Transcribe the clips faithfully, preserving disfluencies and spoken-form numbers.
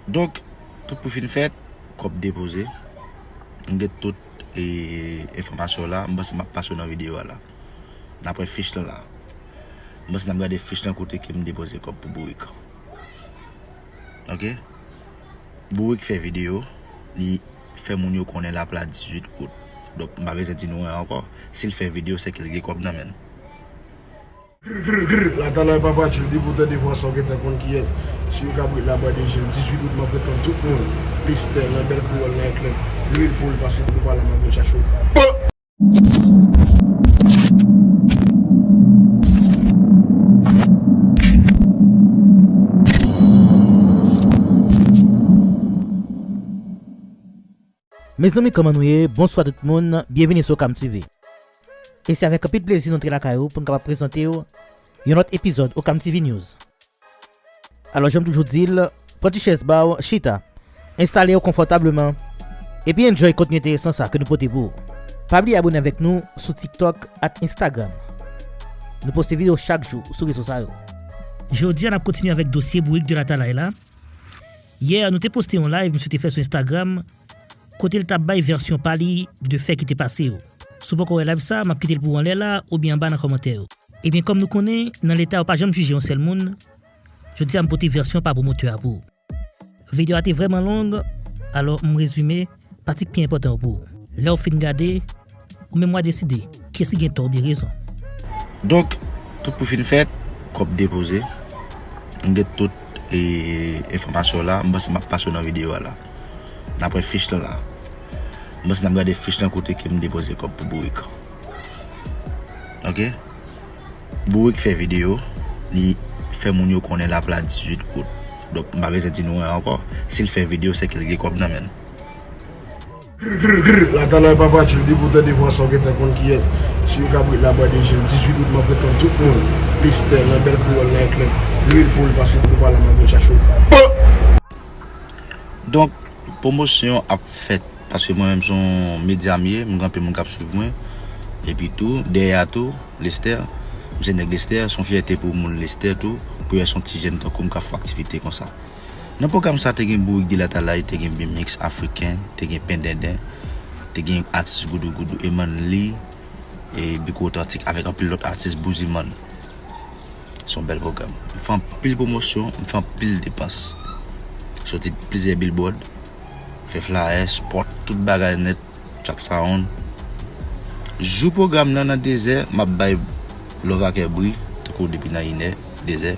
Donk, tout pou fin fèt, kòb depoze. M gen tout e, enfòmasyon la, m panse m ap pase w nan videyo a la. N ap wè fich lan la. M panse n ap gade fich lan kote ke m depoze kòb pou Bourik. Ok? Bourik fè videyo, li fè moun yo konnen l ap la dizuit out. Donk, m pa bezwen di nou anyen ankò. Si l fè videyo, se ke l gen kòb nan men l. Grr, grr, grr, Latalay Papa Tchoul, depi w tande vwa sa, w gentan konn kiyès. Mesye Kabrit Labwa de Jèl, dizuit out, m ap ret tann tout moun. Lestè, nan bèl koulè, nan eklè. Lwil pou l pase pou pale, m ap vin chache w. Mezanmi, kòman nou ye? Bonswa tout moun, byenvini sou Okam T V. E se avèk anpil plezi nou antre lakay ou pou n kapab prezante w yon lòt epizòd Okam T V News. Alò, jan m toujou di l, pran ti chèz ba w, chita, enstale w konfòtableman, epi enjoy kontni enteresan sa ke nou pote pou ou. Pa bliye abone avèk nou sou TikTok ak Instagram. Nou poste videyo chak jou sou rezo sa yo. Jodi a, n ap kontinye avèk dosye Bourik de Latalay la. Yè, nou te poste yon live misye te fè sou Instagram, kote l t ap bay vèsyon pa li de fè ki te pase yo. Si w poko wè live sa, m ap kite l pou w anlè la oubyen anba nan kòmantè yo. Ebyen, kòm nou konnen, nan Leta yo pa janm jije yon sèl moun, jodi a m pote vèsyon pa pwomotè a pou ou. Videyo a te vrèman long, alò m rezime pati k pi enpòtan yo pou ou. Lè w fin gade, ou menm w a deside kiyès ki gen tò oubyen rezon. Donk, tout pou fin fèt, kòb depoze. M gen tout e, enfòmasyon la, m panse m ap pase w nan videyo a la. N ap wè fich lan la. M panse n ap gade fich lan kote ke m depoze kòb pou Bourik. Ok? Bourik fè videyo, li fè moun yo konnen l ap la dizuit out. Donk, m pa bezwen di nou anyen ankò. Si l fè videyo, se ke l gen kòb nan men l. Grr, grr, grr, Latalay Papa Tchoul, depi w tande vwa sa, w gentan konn kiyès. Mesye Kabrit Labwa de Jèl, dizuit out, m ap ret tann tout moun. Lestè, nan bèl koulè, nan eklè. Lwil pou l pase pou pale, m ap vin chache w. Donk, pwomosyon ap fèt, paske mwen menm se yon medya m ye, m gen anpil moun k ap swiv mwen. Epi tou, dèyè a tou, Lestè, m se nèg Lestè, se yon fyète pou moun Lestè tou, pou wè se yon ti jèn tankou m k ap fè aktivite konsa. Nan pwogram sa, te gen Bourik de Latalay, te gen Bimix Afriken, te gen Pendenden, te gen atis Goudougoudou, Emanli, e Biko Otantik, avèk anpil lòt atis Bouzimann. Se yon bèl pwogram. M fè anpil pwomosyon, m fè anpil depans. Soti plizyè billboard, fè flayè, spòt, tout bagay nèt, track sound. Jou pwogram nan, nan dezè, m ap bay love ak bri, tankou depi nan inè, dezè.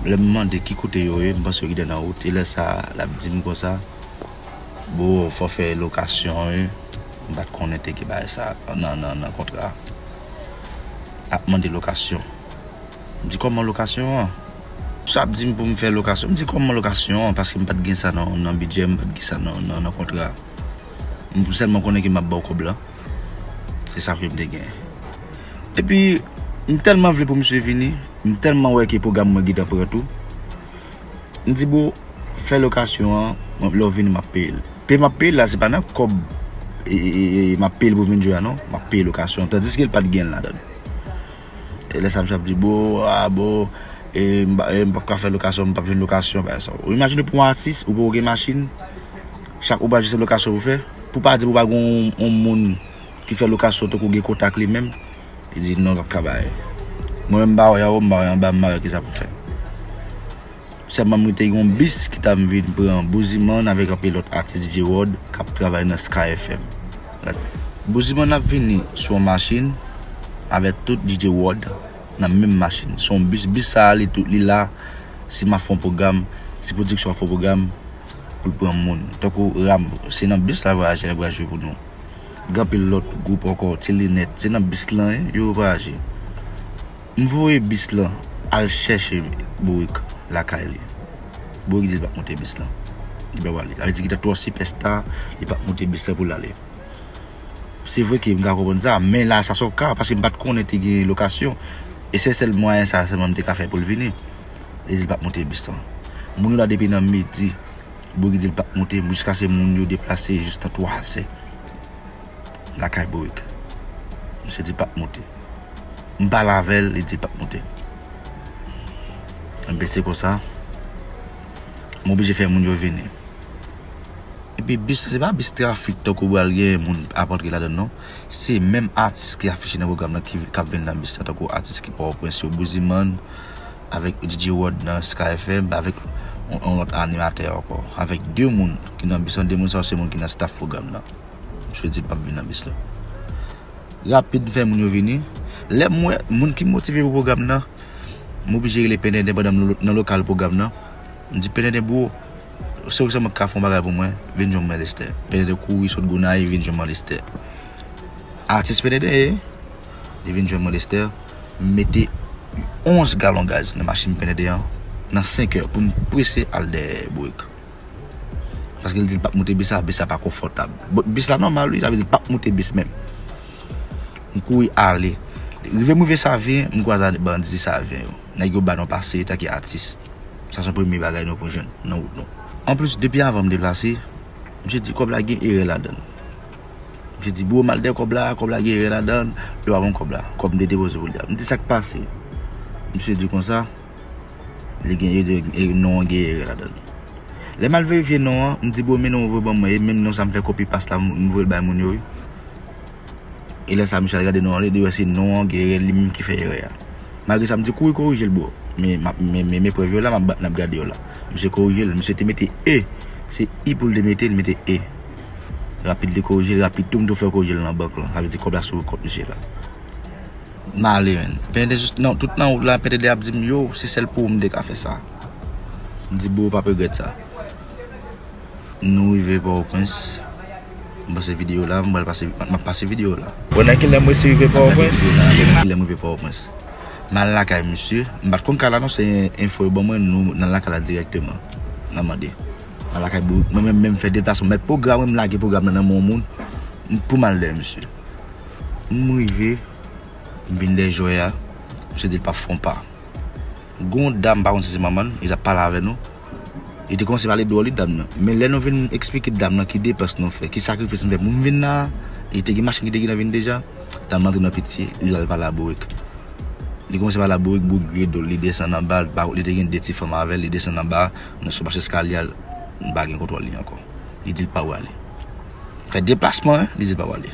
Lè m mande ki kote yo ye, m panse yo gentan nan wout, e lè sa a, l ap di m konsa, Bro, fò fè lokasyon wi. M pa t konnen te gen bagay sa nan, nan, nan kontra a. Ap mande lokasyon. M di, kòman lokasyon an? Sa ap di m pou m fè lokasyon. M di, kòman lokasyon an? Paske m pa t gen sa nan, nan bidjè, m pa t gen sa nan, nan, nan kontra a. M sèlman konnen ke m ap ba w kòb la. Se sa ke m te gen. Epi, m tèlman vle pou misye vini, m tèlman wè ke pwogram mwen gentan pran tou. M di, bro, fè lokasyon an, mwen, lè w vini, m ap peye l. Peye m ap peye l la, se pa nan kòb e, e, e, e, m ap peye l pou vin jwe a, non. M ap peye lokasyon, tandiske l pa t gen l ladan l. E lè sa, misye ap di, bro, a, bro, e, m pa, e, m p ap ka fè lokasyon, m p ap jwenn lokasyon, bagay sa. Ou imajine pou yon atis, ou poko gen machin, chak ou pa jwenn se lokasyon pou fè, pou pa di pou pa gen yon, yon moun ki fè lokasyon, tankou gen kontak li menm, li di, non, l p ap ka bay. Mwen menm, m pa wè anwo, m pa wè anba, m pa wè kisa pou fè. Sèlman m te gen yon bis ki t ap vin pran Bouzimann avèk anpil lòt atis D J Rod k ap travay nan Sky F M. Bouzimann ap vini sou yon machin avèk tout D J Rod nan menm machin. Se yon bis, bis sa a li tou, li la, si m ap fè yon pwogram, si pwodiksyon ap fè yon pwogram, pou l pran moun. Tankou Ram, se nan bis la vwayaje, l ap vwayaje pou nou. Gen anpil lòt gwoup ankò, Ti Linèt, se nan bis lan, wi, yo vwayaje. M voye bis lan al chèche Bourik lakay li. Bourik di l p ap monte bis lan. Li pa prale. Sa vle di gentan twò sipèsta, li p ap monte bis lan pou l ale. Se vre ke m ka konprann sa, men la, sa se yon ka, paske m pa t konnen te gen lokasyon. E se sèl mwayen sa sèlman m te ka fè pou l vini. Li di l p ap monte bis lan. Moun yo la depi nan midi. Bourik di l p ap monte, jiskaske moun yo deplase jis nan twazè. Lakay Bourik. Misye di l p ap monte. M pale avè l, li di l p ap monte. Enben, se konsa. M oblije fè moun yo vini. Epi bis la, se pa bis trafik tankou pral gen moun ap antre ladan l non. Se menm atis ki afiche nan pwogram nan ki, k ap vin nan bis la tankou atis ki Pòtoprens yo, Bouzimann, avèk D J Rod nan Sky F M, avèk yon, yon lòt animatè ankò. Avèk de moun ki nan bis lan, de moun sa yo se moun ki nan staff pwogram nan. Misye di l p ap vin nan bis la. Rapid, m fè moun yo vini. Lè m wè moun ki motive pou pwogram nan, m oblije rele Pendenden pandan m nan lo-, nan lokal pwogram nan. M di, "Pendenden, bro, se ou sèlman ki ka fè yon bagay pou mwen, vin jwenn mwen Lestè." Pendenden kouri sot Gonayiv, vin jwenn mwen Lestè. Atis Pendenden ye, li vin jwenn mwen Lestè. M mete onz galon gaz nan machin Pendenden an, nan senk è, pou m prese al dèyè Borik. Paske l di l p ap moute bis la, bis la pa konfòtab. Bon, bis la nòmal, wi, sa vle di l p ap moute bis menm. M kouri ale. Rive m rive Savyen, m kwaze ak bandi Savyen yo. Nèg yo ba nou pase, tanke atis. Sa se premye bagay nou pou jwenn nan wout nou. Anplis, depi avan m deplase, misye di kòb la gen erè ladan l. Misye di, "Bro, m al dèyè kòb la, kòb la gen erè ladan l, yo pa ban m kòb la." Kòb m te depoze pou li a. M di, "Sa k pase?" Misye di konsa, li gen, yo di, "E, non an gen erè ladan l." Lè m al verifye non an, m di, "Bro, men non w voye ban mwen, e menm non sa m fè kopi pas la, m, m voye l bay moun yo, wi." E lè sa, misye al gade non an, li di, "Wè, se non an gen erè, li menm ki fè erè a." Malgre sa, m di, "Kouri korije l, bro." Men, m ap, men, men, men prèv yo la, m ap, n ap gade yo la. Misye korije l, misye te mete E. Se I pou l te mete, li mete E. Rapid, li korije l, rapid tou, m tou fè korije l nan bank lan. Sa vle di kòb la sou kont misye la. M ale, menn. Pendenden jis nan, tout nan wout la, Pendenden ap di m, "Yo, se sèl pou ou m te ka fè sa." M di, "Bro, w p ap regrèt sa." Nou rive Pòtoprens. M pase videyo la, m pral pase, m ap pase videyo la. Bon, nan kilè m resi rive Pòtoprens? Kilè m rive Pòtoprens? M al lakay misye. M pa t konn kay la non, se enfo yo ban mwen, nou nan lakay la dirèkteman. Nan mande. M al lakay Bourik. Mwen menm, menm fè deplasman. Mèt pwogram, mwen m lage pwogram nan nan men yon moun. M, pou m al dèyè misye. M rive, m vin dèyè jwè a. Misye di l p ap fè yon pa. Gon dam, m pa konn si se manman l, li t ap pale avè nou. Li te kòmanse pale dwòl, li, dam nan. Men lè nou vin eksplike dam nan ki depans nou fè, ki sakrifis nou fè pou m vin la a, li te gen machin ki te gentan vin deja, dam nan antre nan pitye, li al pale a Bourik. Li kòmanse pale a Bourik, Bourik vire do l, li desann anba, li te gen de ti fanm avè l, li desann anba, nan sou mach eskalye a, m pa gen kontwòl li ankò. Li di l pa prale. Fè deplasman, en, li di l pa prale.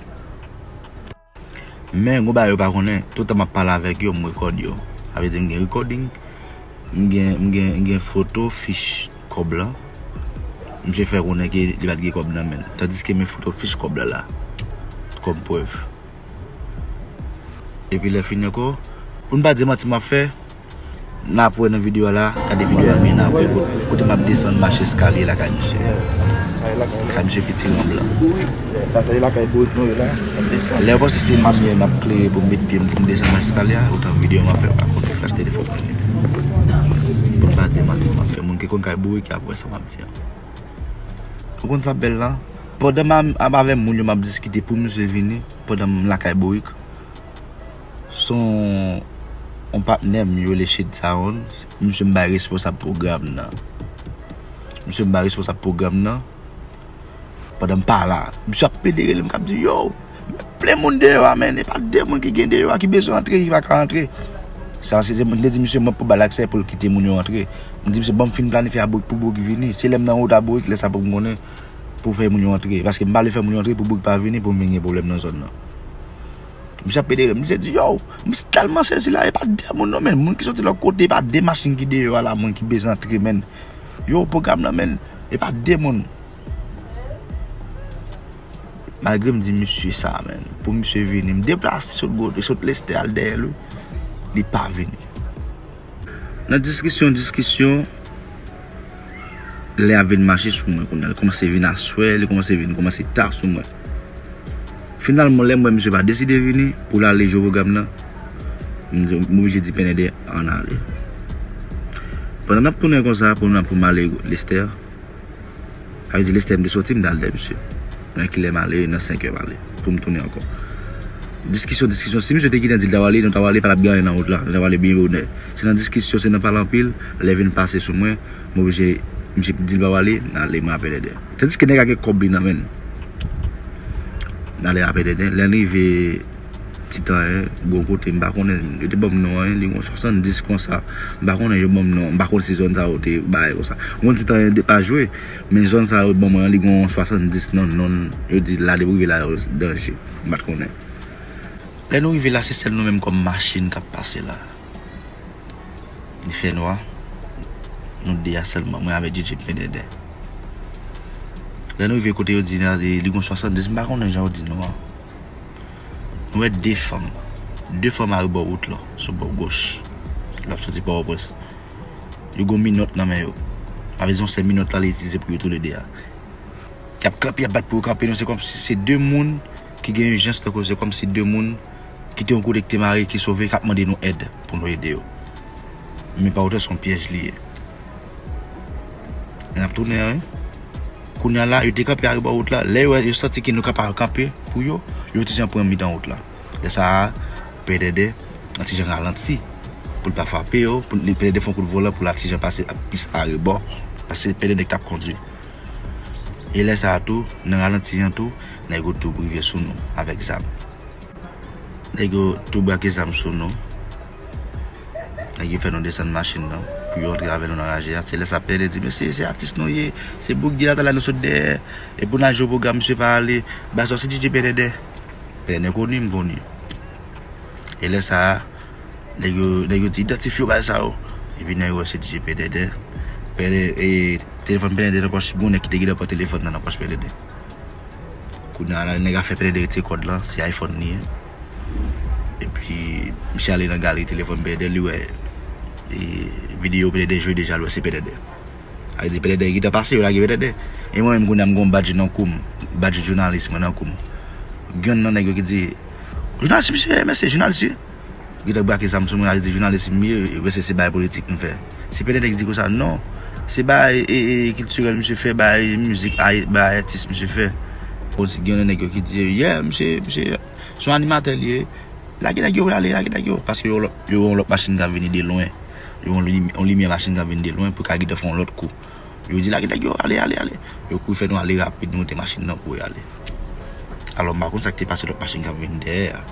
Men, gon bagay yo pa konnen, toutan m ap pale avèk yo, m rekòde yo. Sa vle di m gen recording, m gen, m gen, m gen foto fich kòb la. Misye fè konnen ke li pa t gen kòb nan men l. Tandiske men foto fich kòb la la, kòm prèv. Epi lè fini ankò, pou n pa di manti m ap fè, n ap wè nan videyo a la, gade videyo a byen apre, kote m ap desann mache eskalye lakay misye. Lakay misye Piti Ranm lan. Sa se lakay Bourik nou ye la, n ap desann. Lè w panse se limyè m ap klere pou m met pye m pou m desann mache eskalye a, otan videyo m ap fè pa konn flach telefòn mwen. Pou n pa di manti m ap fè, moun ki konn kay Bourik y ap wè sa m ap di an. Ou konn sa bèl la? Pandan m ap avè moun yo m ap diskite pou misye vini, pandan m lakay Bourik, se yon, yon patnè m yo rele Shade Saron, misye m bay responsab pwogram nan. Misye m bay responsab pwogram nan. Pandan m pa la, misye ap pede rele m k ap di, "Yo, plen moun deyò a, menn. E pa de moun ki gen deyò a ki bezwen antre, ki pa ka antre." Sa se, se, m te di misye mwen pou ba l aksè pou l kite moun yo antre. M di misye, "Ban m fin planifye a Bourik pou Bourik vini. Se lè m nan wout a Bourik, lè sa pou m konnen pou fè moun yo antre. Paske m pa vle fè moun yo antre pou Bourik pa vini, pou m vin gen pwoblèm nan zòn nan." Misye ap pede rele m, misye di, "Yo, m tèlman sezi la, e pa de moun non, menn. Moun ki soti lòt kote, e pa de machin ki deyò a la, mwen ki bezwen antre, menn. Yo, pwogram nan, menn, e pa de moun." Malgre m di misye sa, menn, pou misye vini, m deplase sot Gode, sot Lestè al dèyè l, wi, li pa vini. Nan diskisyon, diskisyon, lè ap vin mache sou mwen kounye a. Li kòmanse vin aswè, li kòmanse vin, kòmanse ta sou mwen. Finalman, lè m wè misye pa deside vini pou l ale jwe pwogram nan, m di, m oblije di Pendenden ann ale. Pandan n ap tounen konsa, pou n, pou m ale Lestè, sa vle di Lestè m te soti, m t al dèyè misye. Nan kilè m ale, nan senk è m ale, pou m tounen ankò. Diskisyon, diskisyon. Si misye te gentan di l t ap ale, nou t ap ale, pa t ap gen anyen nan wout la, nou t ap ale byen bonè. Se nan diskisyon, se nan pale anpil, lè vin pase sou mwen, m oblije, misye di l pa prale, n ale, mwen ap pèdèdè. Tandiske nèg la gen kòb li nan men l. N ale ap pèdèdè. Lè n rive Ti Tanyen, gon kote, m pa konnen, yo te ban m non an, li gon swasanndis konsa. M pa konnen yo ban m non, m pa konn si zòn sa yo te bay konsa. Gon Ti Tanyen de pa jwe, men zòn sa yo ban mwen an, li gon swasanndis nan non, yo di la depi w rive la, yo danje. M pa t konnen. Lè nou rive la, se sèl nou menm kòm machin k ap pase la. Li fè nwa. Nou de a sèlman, mwen avèk D J Pendèdè. Lè nou rive kote yo di la, li gon swasanndis, m pa konnen jan yo di non an. Nou wè de fanm. De fanm arebò wout la, sou bò goch. Lè w ap soti Pòtoprens. Yo gon minòt nan men yo. Avè yon sèl minòt la, li itilize pou yo toulede a. Y ap kanpe, y ap bat pou yo kanpe nou. Se kòmsi se de moun ki gen ijans, tankou se kòmsi de moun ki te yon kote ki te mare, ki sove, k ap mande nou èd pou nou ede yo. Men pa wote se yon pyèj li ye. N ap tounen an, wi. Kounye a la, yo te kanpe arebò wout la. Lè yo, yo santi ke nou kapab kanpe pou yo, yo ti jan pran mitan wout la. Lè sa a, Pendèdè, an ti jan ralanti. Pou l pa frape yo, pou l, Pendèdè fè yon kout volan pou l ti jan pase plis arebò. Paske Pendèdè k t ap kondwi. E lè sa a tou, nan ralanti an tou, nèg yo tou rive sou nou avèk zam. Nèg yo tou brake zam sou nou. Nèg yo fè nou desann machin nan pou yo antre avè nou nan raje a. Se lè sa Pendèdè di, "Mesye, se atis nou ye. Se boug ki la talè nou sot dèyè. E pou n al jwe pwogram, misye pa ale. Ba sa se D J Pendèdè." Pendèdè koni, m koni. E lè sa a, nèg yo, nèg yo di, "Idantifye yo, bagay sa yo." Epi nèg yo wè se D J Pendèdè. Pendèdè, e, telefòn Pendèdè nan pòch, gon nèg ki te gentan pran telefòn nan nan pòch Pendèdè. Kounye a la, nèg a fè Pendèdè retire kòd lan, se iPhone li ye. Epi, misye ale nan galri telefòn Pendèdè, li wè, e, videyo Pendèdè jwe deja, li wè se Pendèdè. Sa vle di Pendèdè gentan pase, yo lage Pendèdè. E mwen menm kounye a m gon badj nan kou m, badj jounalis mwen nan kou m. Gen nan nèg yo ki di, "Jounalis misye ye, mesye, jounalis ye." Gentan brake zam sou mwen, sa vle di jounalis m ye, yo panse se bagay politik m fè. Se Pendèdè ki di konsa, non. Se bagay, e, e, kiltirèl misye fè, bagay mizik, ay, bagay atis misye fè. Konsi gen nan nèg yo ki di, "Yeah, misye, misye, se yon animatè li ye." Lage nèg yo, ale, lage nèg yo. Paske yo, yo wè yon lòt machin k ap vini de lwen. Yo wè yon lim-, yon limyè machin k ap vini de lwen pou ka gentan fè yon lòt kou. Yo di, "Lage nèg yo, ale, ale, ale." Yo kouri fè nou ale rapid, nou monte machin nan kouri ale. Alò, m pa konn sa k te pase lòt machin k ap vini dèyè a.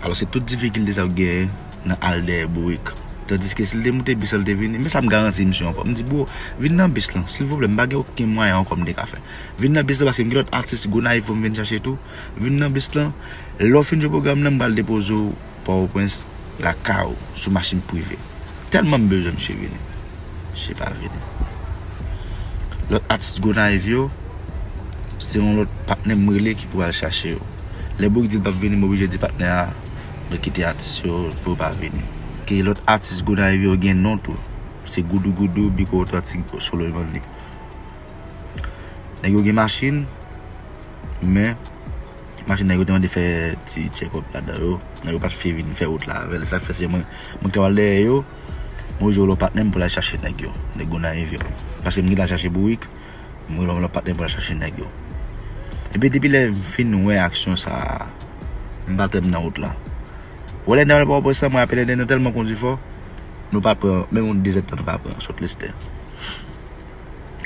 Alò, se tout difikilte sa yo genyen nan al dèyè Bourik. Tandiske si l te moute bis lan, l te vini, men sa m garanti misye ankò. M di, "Bro, vin nan bis lan, silvouplè, m pa gen okenn mwayen ankò m te ka fè. Vin nan bis lan, paske m gen lòt atis Gonayiv pou m vin chache tou. Vin nan bis lan, lè w fin jwe pwogram nan, m pral depoze w Pòtoprens, lakay ou, sou machin prive. Tèlman m bezwen misye vini." Misye pa vini. Lòt atis Gonayiv yo, se yon lòt patnè m rele ki pou al chache yo. Lè Bourik di l p ap vini, m oblije di patnè a, mwen kite atis yo pou yo pa vini. Ke lòt atis Gonayiv yo gen non tou. Se Goudou Goudou, Biko Otantik, Soloy Mannik. Nèg yo gen machin, men machin nèg yo te mande fè ti check up ladan yo. Nèg yo pa t vle vin fè wout la avè l. Sa k fè se mwen, mwen ki t ap al dèyè yo. Mwen jwe lòt patnè m pou l al chache nèg yo, nèg Gonayiv yo. Paske m gentan al chache Bourik, mwen jwe lòt patnè m pou l al chache nèg yo. Epi depi lè m fin wè aksyon sa a, m pa tèm nan wout la. Wè lè n al Pòtoprens, mwen apèn ede nou tèlman kondwi fò, nou pa pran, menm yon dezèdtan nou pa pran, sot Lestè.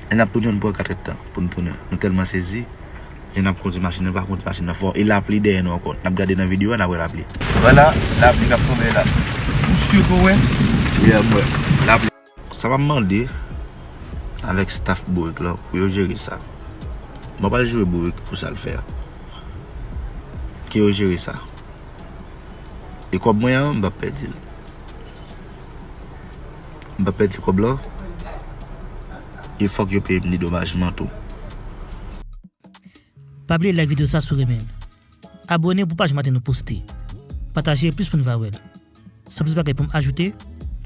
E n ap tounen, nou pran katrèdtan pou n tounen. Nou tèlman sezi, jan n ap kondwi machin nan, nou pa kondwi machin nan fò. E lapli dèyè nou ankò. N ap gade nan videyo a, n ap wè lapli. Vwala, lapli k ap tonbe la. Ou si ke w wè? Yeah, m wè. Lapli. Sa m ap mande avèk staff Bourik lan pou yo jere sa. Mwen pral jere Bourik pou sa l fè a. Ke yo jere sa. E kòb mwen an, m p ap pèdi l. M p ap pèdi kòb lan. E fòk yo peye m dedomajman tou. Pa bliye like videyo sa si w renmen l. Abòne pou pa janm rate nou poste. Pataje plis pou n va wè l. San plis bagay pou m ajoute,